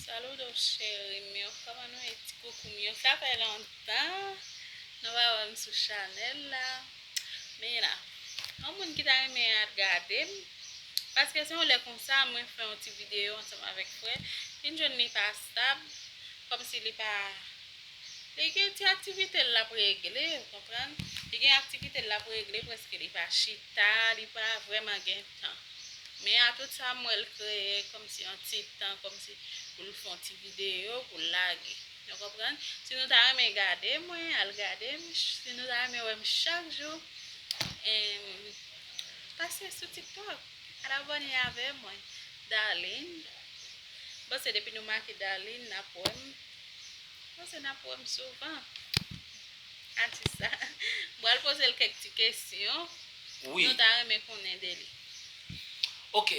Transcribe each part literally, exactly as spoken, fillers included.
Saludos, cheri m yo. Kòman nou ye, ti koukou m yo? Sa fè lontan nou pa wè m sou chanèl la. Men la, yon moun ki ta renmen al gade m, paske se yon lè konsa, mwen fè yon ti videyo ansanm avèk frè, vin jwenn li pa stab, kòmsi li pa, li gen ti aktivite l l ap regle, ou konprann? Li gen aktivite l l ap regle, prèske li pa chita, li pa vrèman gen tan. Men a tout sa, m wè l kreye kòmsi yon ti tan, kòmsi pou l fè yon ti videyo, pou l lage. Nou konprann? Si nou ta renmen gade mwen, al gade m. Si nou ta renmen wè m chak jou, em, pase sou TikTok. Al abòne avè mwen. Darline. Bon, se depi nou make Darline, n ap wè m. Bon, se n ap wè m souvan. Atis sa. M pral poze l kèk ti kesyon. Wi. Nou ta renmen konnen de li. Ok.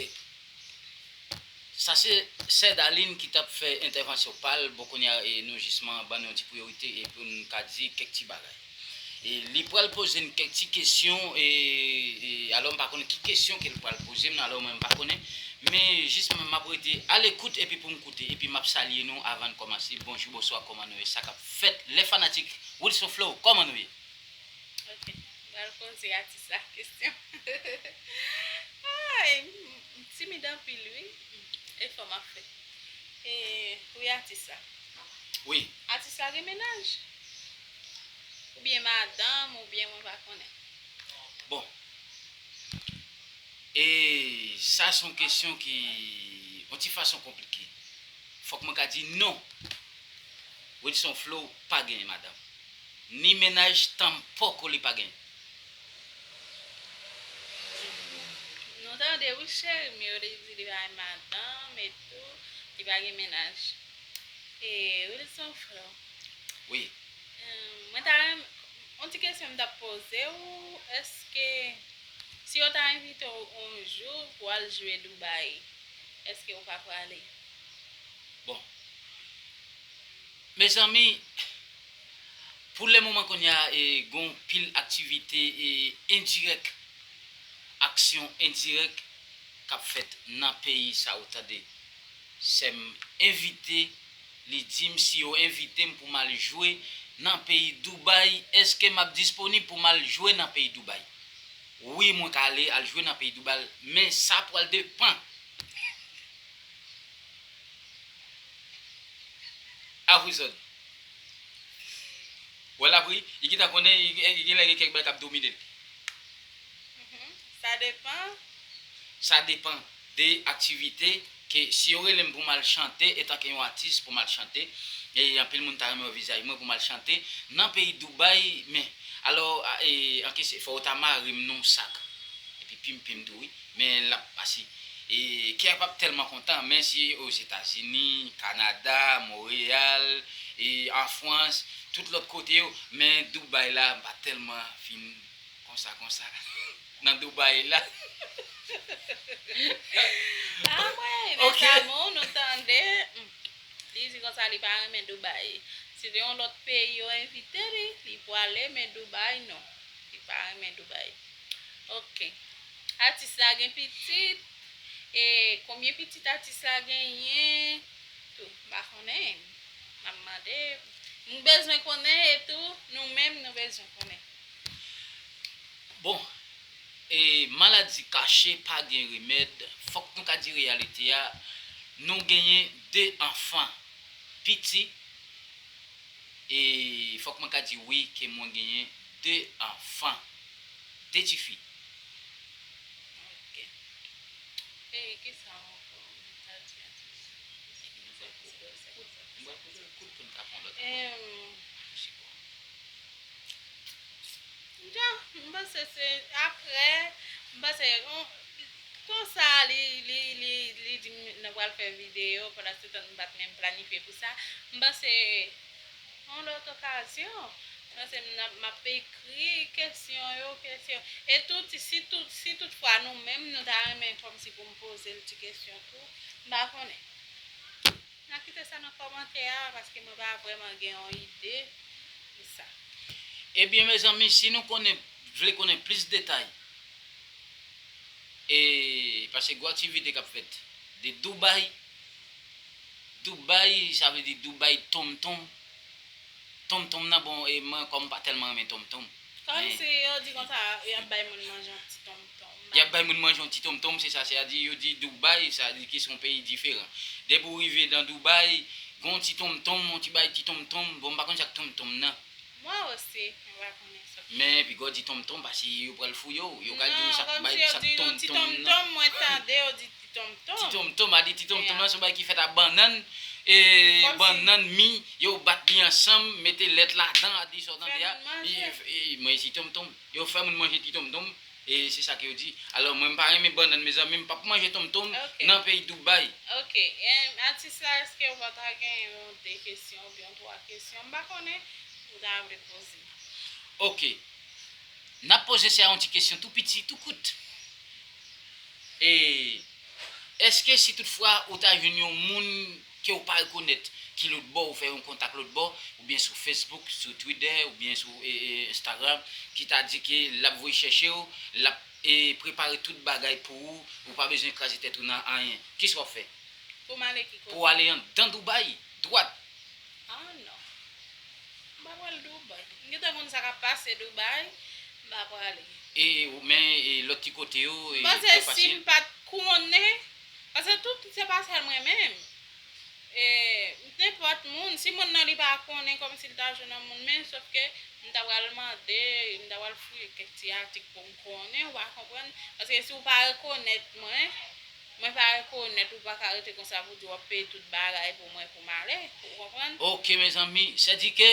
Sa se sè Darline ki t ap fè entèvansyon pa l. Bon, kounye a, e, nou jisman ban nou yon ti priyorite e pou n ka di kèk ti bagay. E li pral poze n kèk ti kesyon, e, e, alò m pa konnen ki kesyon ke l pral poze m nan, alò mwen m pa konnen. Men jis mwen m ap rete alekout epi pou m koute, epi m ap salye nou avan n kòmanse. Bonjou, bonswa, kòman nou ye? Sa k ap fèt? Lè fanatik Wilson Flow, kòman nou ye? Ok, m pral poze atis la kesyon. Ay, m timid anpil, wi. Efò m ap fè. E, wi, atis la. Wi. Atis la gen mennaj? Oubyen madanm, oubyen mwen pa konnen. Bon. E sa se yon kesyon ki, yon ti fason konplike. Fòk mwen ka di non. Wilson Flow pa genyen madanm. Ni mennaj tanpòko li pa genyen. Nou tande wi cheri m yo, li di li pa gen madanm e tou, li pa gen mennaj. E Wilson Flow. Wi. Em, mwen ta renmen, yon ti kesyon m t ap poze w, èske si yo ta envite w yon jou pou al jwe Dubai, èske w pa prale? Bon. Mezanmi, pou le moman kounye a, e, gon pil aktivite, e, endirèk, aksyon endirèk k ap fèt nan peyi sa ou tande. Sè m envite, li di m si yo envite m pou m al jwe nan peyi Dubai, èske m ap disponib pou m al jwe nan peyi Dubai? Wi, mwen ka ale al jwe nan peyi Dubai, men sa pral depann. Afrizòn. Wè l ap ri, li gentan konnen, li, li gen lè gen kèk bagay k ap domine l. Mhm. Sa depann. Sa depann de aktivite ke si yo rele m pou m al chante, etanke yon atis pou m al chante, e anpil moun ta renmen wè vizaj mwen pou m al chante nan peyi Dubai, men, alò, a, e, an kesyon, fò yo ta mare m nan yon sak, epi pimpe m tou, wi, men l ap pase. E, kè a p ap tèlman kontan, men si Ozetazini, Kanada, Monreyal, e, an Frans, tout lòt kote yo, men Dubai la, m pa tèlman fin konsa, konsa. Nan Dubai la. Ah, mwen, ok. Mes amours, nou tande. Hmm. Li di konsa li pa renmen Dubai. Si te yon lòt peyi yo envite li, li pwale, men Dubai, non. Li pa renmen Dubai. Ok. Atis la gen pitit? E konbyen pitit atis la genyen? Tou, m pa konnen. M ap mande. M bezwen konnen e tou, nou menm, nou bezwen konnen. Bon, e maladi kache pa gen remèd. Fòk nou ka di reyalite a. Nou genyen de anfan piti. E fòk mwen ka di wi ke mwen genyen de anfan. De tifi. Ok. E kisa ankò? Mwen ta di atis. Mwen pral poze l kout pou n ka pran lòt apèl. Em, Jan, m panse se apre, m panse, on, konsa li, li, li, li di m nou pral fè videyo, pandan se tan m pa t menm planifye pou sa. M panse, yon lòt okazyon, m panse m ap, m ap ekri kesyon yo, kesyon. E tout, si tout, si toutfwa nou menm, nou ta renmen kòmsi pou m poze l ti kesyon tou, m pa konnen. N a kite sa nan kòmantè a, paske mwen pa vrèman gen yon ide de sa. Ebyen, mezanmi, si nou konnen, vle konnen plis detay, e, paske gwo aktivite k ap fèt de Dubai, Dubai, sa vle di Dubai tonmtonm. Tonmtonm nan, bon, e mwen, kòm m pa tèlman renmen tonmtonm. Kòmsi yo di konsa, y ap bay moun manje yon ti tonmtonm. Y ap bay moun manje yon ti tonmtonm, se sa, se a di, yo di Dubai, sa di ki se yon peyi diferan. Depi w rive nan Dubai, gen yon ti tonmtonm, yon ti bay ti tonmtonm, bon, m pa konn sa k tonmtonm nan. Mwen osi, mwen pa konnen sa. Men, piga w di tonmtonm, paske yo pral fouye w, yo ka di w sa k bay, sa k tonmtonm nan. Non, kòmsi yo di yon ti tonmtonm, mwen tande yo di ti tonmtonm. Ti tonmtonm, a di ti tonmtonm nan, se yon bagay ki fèt a bannann, e, bannann mi, yo bat li ansanm, mete lèt ladan, a di sa w tande a. Fè moun manje. E, e, mwen, ti tonmtonm. Yo fè moun manje ti tonmtonm, e se sa ke yo di. Alò, mwen, m pa renmen bannann, mezanmi, m p ap manje tonmtonm nan peyi Dubai. Ok. Em, atis la, èske ou pa ta gen yon de kesyon oubyen twa kesyon? M pa konnen, ou ta vle poze. Ok. N ap poze se yon ti kesyon tou piti, tou kout. E, èske si toutfwa ou ta jwenn yon moun ke w pa rekonèt ki lòt bò, ou fè yon kontak lòt bò, oubyen sou Facebook, sou Twitter, oubyen sou, e, e, Instagram, ki ta di ke l ap voye chèche w, l ap, e, prepare tout bagay pou ou, ou pa bezwen kraze tèt ou nan anyen. Kisa w ap fè? Pou m ale ki kote? Pou w ale anndan Dubai, dwat. Ah non. M pa pral Dubai. M gentan konn sa k ap pase Dubai, m pa prale. E, men, e, lòt ti kote yo, e, yo pase? M panse si m pa t konnen, paske tout, se pa sèl mwen menm. E, nenpòt moun, si moun nan li pa konnen, kòmsi li ta jwenn yon moun, men sòf ke m ta pral mande, m ta pral fouye kèk ti atik pou m konnen, ou pa konprann? Paske si w pa rekonèt mwen, mwen pa rekonèt, ou pa ka rete konsa pou di w ap peye tout bagay pou mwen pou m ale, ou konprann? Ok, mezanmi, sèdike,